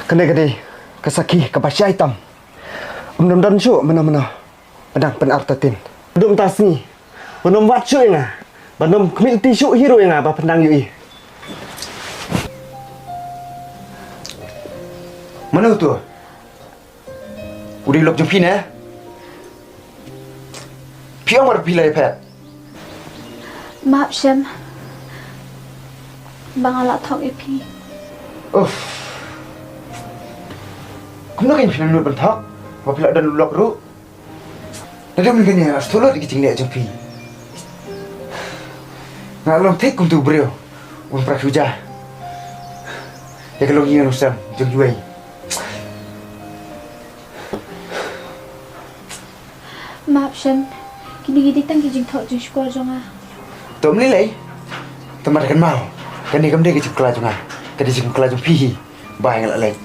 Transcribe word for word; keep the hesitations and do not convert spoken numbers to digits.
Kane ka dei ka sakhi kaba shai tam. Ym don shuh mano mano ba dang pynartatien. Dum ta sngi ba nym wad shuh ïa nga, ba nym khmih lynti shuh hi ruh ïa nga ba phin dang ïohi. Mano to? U dei u lok jong phi ne? Phi ong ba phi la ïaphet. Map shem ba nga la thok ïa phi. Uff. Kumno kein phi la nud ban thok ba phi la don u lok ruh? Naduh mynne nga la sngewthuh lut ïa ki jingleh jong phi. Nga long thik kum uto u briew un pra shuja ïa ka longïing longsem jong kiwei. Map shem, kine ki dei tang ki jingthoh jingshukor jong nga. To ym lei lei. Tang ba da kynmaw, kane kam dei ka jingpakla jong nga, ka dei jingpakla jong phi hi. Bye, nga la leit.